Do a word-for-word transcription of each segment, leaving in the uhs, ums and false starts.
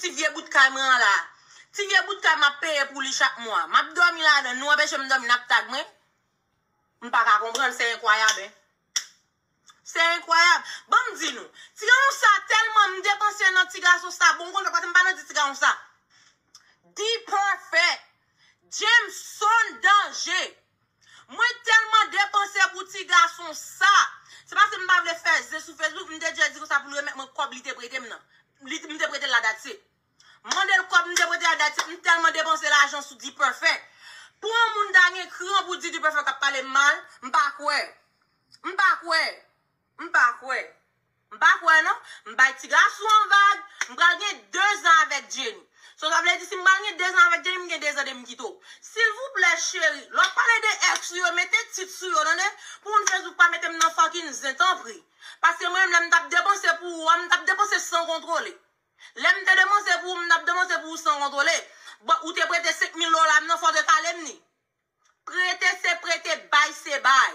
Ti vye bout kay mwen an la. Ti vye bout kay m ap peye pou li chak mwa. M ap dòmi ladan, nou anpeche m dòmi, n ap tag mwen. M pa ka konprann, se enkwayab, en. Se enkwayab. Ban m di nou, ti gason sa tèlman m depanse nan ti gason sa, bon, konn fè paske m pa nan di ti gason sa. D-Perfect, Jameson Danger. Mwen tèlman depanse pou ti gason sa. Se paske m pa vle fè zen sou Facebook, m te djè di konsa pou l remèt mwen kòb li te prete m nan. Li, m te prete l la, that's it. M mande l kòb m te prete a, that's it. M tèlman depanse lajan sou D-Perfect. Pou yon moun ta gen kran pou di D-Perfect ap pale m mal, m pa kwè. M pa kwè. M pa kwè. M pa kwè non. M bay ti gason an vag. M pral gen dezan avèk Jenny. So, sa vle di, si m pral gen dezan avèk Jenny, m gen dezan de m kite w. Silvouplè, cheri, lè w ap pale de ex ou yo, mete tit sou yo, tande? Pou moun Facebook pa mete m nan fucking zen, tanpri. Paske mwen menm, lè m t ap depanse pou ou a, m t ap depanse san kontwole. Lè m te depanse pou ou, m t ap depanse pou ou san kontwole. Bon, ou te prete senk mil dola m nan, fò w te kale m ni. Prete se prete, bay se bay.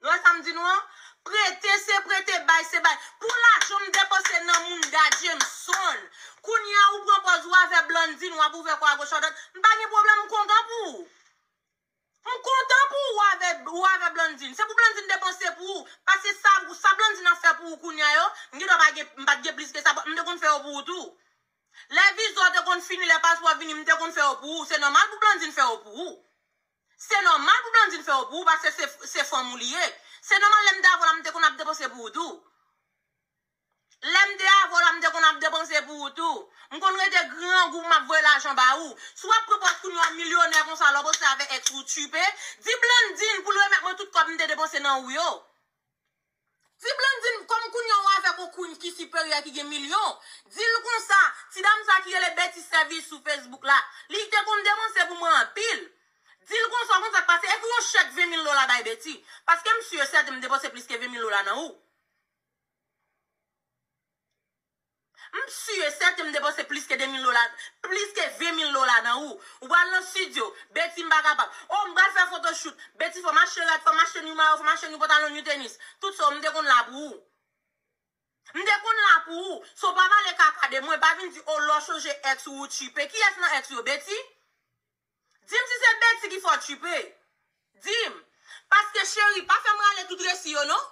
Nou wè sa m di nou an? Prete se prete, bay se bay. Pou lajan m depanse nan mounda Jameson. Kounye a ou pran pòz ou avè Blandine, w ap ouvè kò a goch a dwat. M pa gen pwoblèm, m kontan pou ou. M kontan pou ou avè, ou avè Blandine. Se pou Blandine depanse pou ou. Paske sa, sa Blandine ap fè pou ou kounye a yo, m gen dwa pa gen, m pa t gen plis ke sa, m te konn fè yo pou ou tou. Lè viza w te konn fini, lè paspò vini, m te konn fè yo pou ou. Se nòmal pou Blandine fè yo pou ou. Se nòmal pou Blandine fè yo pou ou, paske se, se fanm ou li ye. Se nòmal lè m te avè w la, m te konn ap depanse pou ou tou. Lè m te avè w la, m te konn ap depanse pou ou tou. M konn rete grangou, m ap voye lajan ba ou. Si w ap pran pòz kounye a w milyonè konsa, lè w panse avè ex ou tchipe, di Blandine pou l remèt mwen tout kòb m te depanse nan ou yo. Di Blandine, kòm kounye a w avèk yon queen ki siperyè, ki gen milyon, di l konsa, ti dam sa ki rele Betty Service sou Facebook la, li te konn depanse pou mwen anpil. Di l konsa, w konn sa k pase, ekri yon chèk ven mil dola bay Betty. Paske m si e sèten m depanse plis ke ven mil dola nan ou. M si e sèten m depanse plis ke de mil dola, plis ke ven mil dola nan ou. Ou pral nan studio, Betty m pa kapab. O, m pral fè photoshoot, Betty fò m achte rad, fò m achte new mayo, fò m achte new pantalon, new tenis. Tout sa yo, m te konn la pou ou. M te konn la pou ou. So pa pale kaka de mwen, pa vin di, o, lè w chonje ex ou, ou tchipe. Kiyès nan ex yo, Betty? Di m si se Betty ki fè w tchipe. Di m. Paske cheri, pa fè m rale tout resi yo non.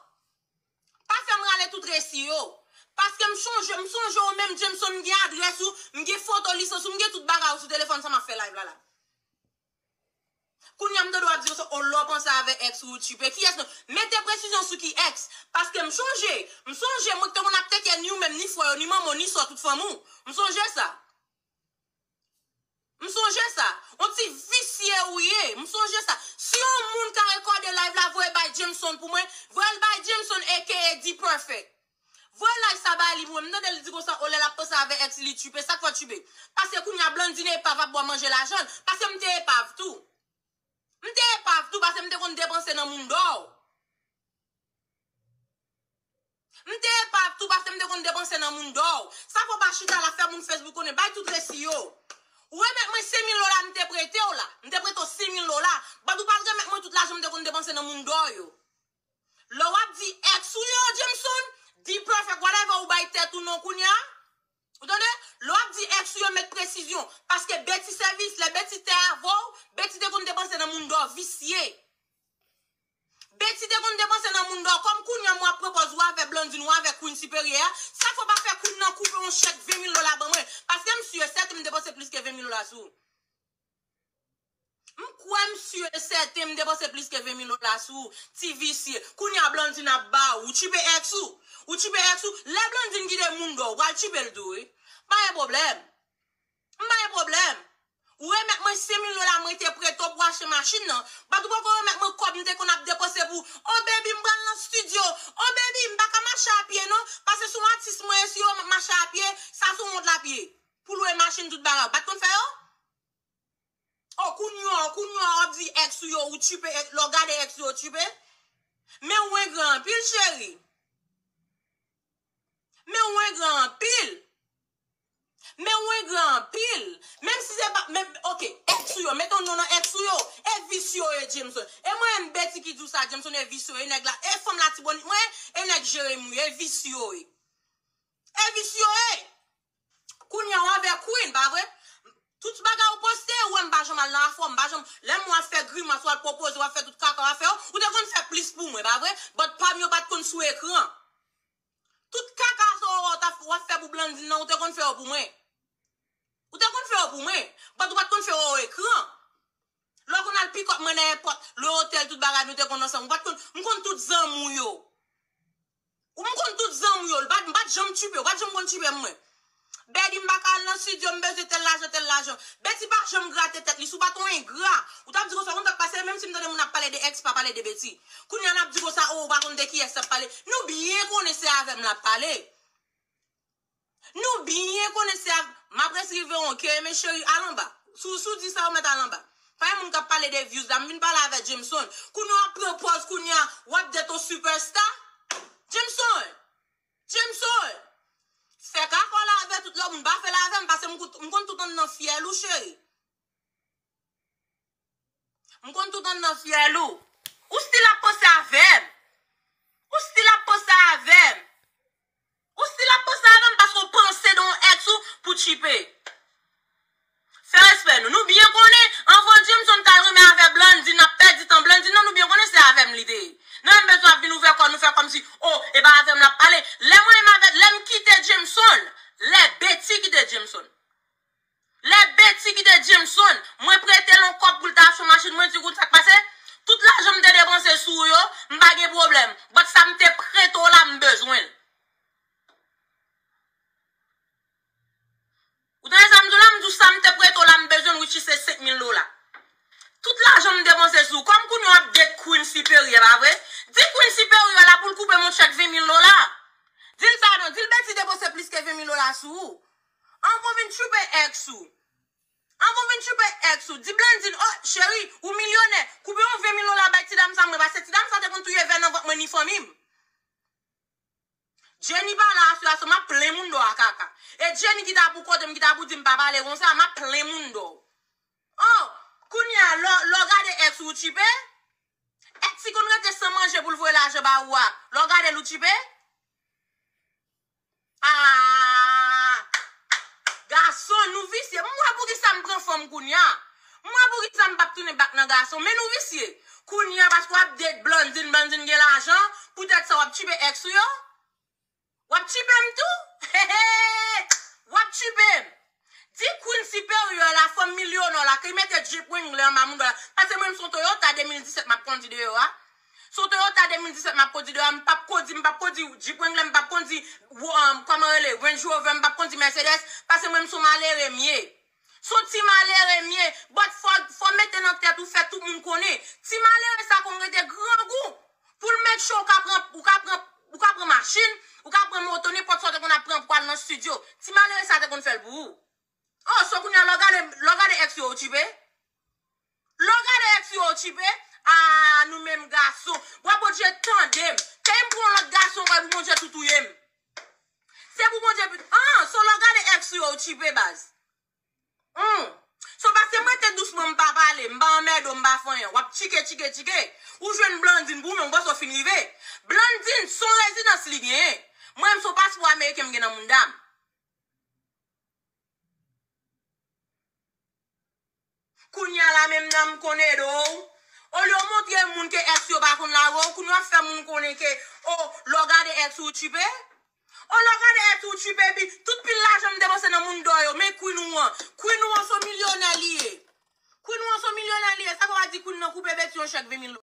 Pa fè m rale tout resi yo. Paske m chonje, m sonje w menm, Jameson, m gen adrès ou, m gen foto lisans ou, m gen tout bagay ou sou telefòn sa m ap fè live la la. Kounye a m tande w ap di konsa, o, lè w panse avè ex ou, ou tchipe. Kiyès non? Mete presizyon sou ki ex. Paske m chonje, m sonje mwen k te konn ap teke ni ou menm, ni frè yo, ni manman w, ni sè w, tout fanmi w. M sonje sa. M sonje sa. On ti visye ou ye. M sonje sa. Si yon moun ka rekòde live la, voye bay Jameson pou mwen. Voye l bay Jameson, A K A D-Perfect. Voye live sa bay li pou mwen. M tande l di konsa, o, lè l ap panse avè ex li tchipe. Sa k fè w tchipe? Paske kounye a Blandine epav ap ba w manje lajan l. Paske m te epav tou. M te epav tou, paske m te konn depanse nan moun dò. M te epav tou, paske m te konn depanse nan moun dò. Sa fò pa chita la fè moun Facebook konnen, bay tout resi yo. Ou remèt mwen senk mil dola m te prete w la. M te prete w senk mil dola. But ou pa t remèt mwen tout lajan m te konn depanse nan moun dò yo. Lè w ap di ex ou yo, Jameson, D-Perfect, whatever, ou bay tèt ou non kounye a. Ou tande? Lè w ap di ex ou yo, met presizyon. Paske Betty Service, lè Betty te avè w, Betty te konn depanse nan moun dò, visye. Betty te konn depanse nan moun dò, kòm kounye a m w ap pran pòz ou avè Blandine, ou avè Queen Siperyè a, sa fò pa fè Queen nan koupe yon chèk ven mil dola ban mwen, paske m si e sèten m depanse plis ke ven mil dola sou ou. M kwè m si e sèten m depanse plis ke ven mil dola sou ou, ti visye. Kounye a Blandine ap ba ou, ou tchipe ex ou. Ou tchipe ex ou, lè Blandine kite moun dò, ou pral tchipe l tou, wi. Pa gen pwoblèm. M pa gen pwoblèm. Ou remèt mwen senk mil dola mwen te prete w pou achte machin nan. But ou poko remèt mwen kòb m te konn ap depanse pou, o baby, m pral nan studio. O baby, m pa ka mache a pye non. Paske se yon atis mwen ye, si yo mache a pye, sa se yon wont l ap ye. Pou lwe machin, tout bagay. Ou pa t konn fè yo? O, kounye a, kounye a, w ap di ex ou yo, ou tchipe, lè w gade ex ou yo, ou tchipe. Men ou engran anpil, cheri. Men ou engran anpil. Men ou engran anpil. Menm si se pa, men, ok, ex ou yo, mete yon non nan ex ou yo. E visye yo ye, Jameson. E mwen menm Betty ki di w sa, Jameson, e visye yo ye, nèg la, e fanm Latibonit mwen, e nèg Jeremi, e visye yo ye. E visye yo ye. Kounye a w avè Queen, pa vre? Tout bagay ou poste, ou wè m pa janm al nan afè w, m pa janm, lè m wè w ap fè grimas, w al pwopoze, w ap fè tout kaka w ap fè yo, ou te konn fè plis pou mwen, pa vre? But pa m yo pa t konn sou ekran. Tout kaka sa w wè w t ap, w ap fè pou Blandine nan, ou te konn fè yo pou mwen. Ou te konn fè yo pou mwen, but ou pa t konn fè yo ekran. Lè w konn al pick up mwen nan èpòt, le otèl, tout bagay, nou te konn ansanm. Ou pa t konn, m konn tout zanmi w yo. Ou m konn tout zanmi w yo. L pa t, m pa t janm tchipe, ou pa t janm konn tchipe m mwen. Betty, m pa ka al nan studio, m bezwen tèl lajan, tèl lajan. Betty pa janm grate tèt li, si w pa t yon engra, ou t ap di konsa, ou konn sa k pase, menm si m tande moun ap pale de ex, pa pale de Betty. Kounye a n ap di konsa, o, ou pa konn de kiyès l ap pale. Nou byen konnen se avè m l ap pale. Nou byen konnen se avè m ap resi rive yon kè, men cheri, al anba. Si w, si w di sa, ou mèt al anba. Pa gen moun k ap pale de views la, m vin pale avè Jameson. Kounye a w ap pran pòz, kounye a w ap date yon superstar. Jameson! Jameson! Fè kaka w la avè tout lòt moun, pa fè l avè m, paske m kout-, m konn tout anndan fyèl ou, cheri. M konn tout anndan fyèl ou. Ou still ap panse avè m. Ou still ap panse avè m. Ou still ap panse avè m paske w panse de yon ex ou pou tchipe. Fè respè nou. Nou byen konnen, anvan Jameson t al renmen avè Blandine, ap pèdi tan Blandine nan, nou byen konnen se avè m li te ye. Nou menm bezwen ap vin ouvè kò nou, fè kòmsi, o, e pa avè m l ap pale. Lè mwen menm avè, lè m kite Jameson, lè Betty kite Jameson. Lè Betty kite Jameson, mwen prete l yon kòb pou l ta achte yon machin, mwen di, kout sa k pase? Tout lajan m te depanse sou ou yo, m pa gen pwoblèm. But sa m te prete w la, m bezwen l. Ou tande sa m di w la? M di w sa m te prete w la, m bezwen l, which is se senk mil dola. Tout lajan m depanse sou ou. Kòm kounye a w ap date Queen Siperyè, pa vre? Di Queen Siperyè la pou l koupe m yon tchèk ven mil dola. Di l sa non, di l Betty depanse plis ke ven mil dola sou ou. Anvan w vin tchipe ex ou. Anvan w vin tchipe ex ou, di Blandine, o, cheri, ou milyonè, koupe yon ven mil dola bay ti dam sa mwen, paske ti dam sa te konn touye vè nan vant mwen ni fanmi m. Jenny pa la aswè a, so m ap plen moun dò a kaka. E Jenny ki ta pou kote m, ki ta pou di m pa pale konsa, m ap plen moun dò. O, kounye a, lè w, lè w gade ex ou, ou tchipe? Ex ki konn rete san manje pou l voye lajan ba ou a, lè w gade l, ou tchipe? Ah! Gason, nou visye. M wè poukisa m pran fanm kounye a. M wè poukisa m p ap tounen back nan gason. Men nou visye. Kounye a, paske w ap date Blandine, Blandine gen lajan, poutèt sa w ap tchipe ex ou yo? W ap tchipe m tou? Hehe! W ap tchipe m. Di Queen Siperyè la, fanm milyonè la, ki mete Jeep Wrangler anba mouda l la. Paske mwen, m se yon Toyota de mil disèt m ap kondi deyò a. Se yon Toyota de mil disèt m ap kondi deyò a. M p ap kondi, m p ap kondi Jeep Wrangler, m p ap kondi, um, kòman rele, Range Rover, m p ap kondi Mercedes. Paske mwen, m se yon malere m ye. Se yon ti malere m ye. But fò, fò mete nan tèt ou, fè tout moun konnen. Ti malere sa konn rete grangou. Pou l make sure ou ka pran, ou ka pran, ou ka pran machin, ou ka pran moto, nenpòt sa w te konn ap pran pou al nan studio. Ti malere sa te konn fè l pou ou. Oh, so kounye a, lè w gade, lè w gade ex yo, ou tchipe? Lè w gade ex yo, ou tchipe? Ah, nou menm gason. Bwa Bondye tande m. Ke m pran yon lòt gason, wè pou Bondye tou touye m. Se pou Bondye pi-, ah, so lè w gade ex yo, ou tchipe baz. Hmm. So paske m rete dousman, m pa pale, m pa anmède w, m pa fè anyen. W ap tchike, tchike, tchike. Ou jwenn Blandine pou ou menm, ou panse w fin rive. Blandine, se yon rezidans li genyen. Mwen menm, se yon paspò ameriken m gen nan mouda m. Kounye a la menm nan m konn ede w. Olye w montre moun ke ex yo pa konn lage w, kounye a w ap fè moun konnen ke, oh, lè w gade ex ou tchipe. Oh, lè w gade ex ou tchipe, epi tout pil lajan m depanse nan moun dò yo, men Queen ou an. Queen ou an se yon milyonè li ye. Queen ou an se yon milyonè li ye, sa vle di Queen nan koupe Betty yon chèk ven mil dola.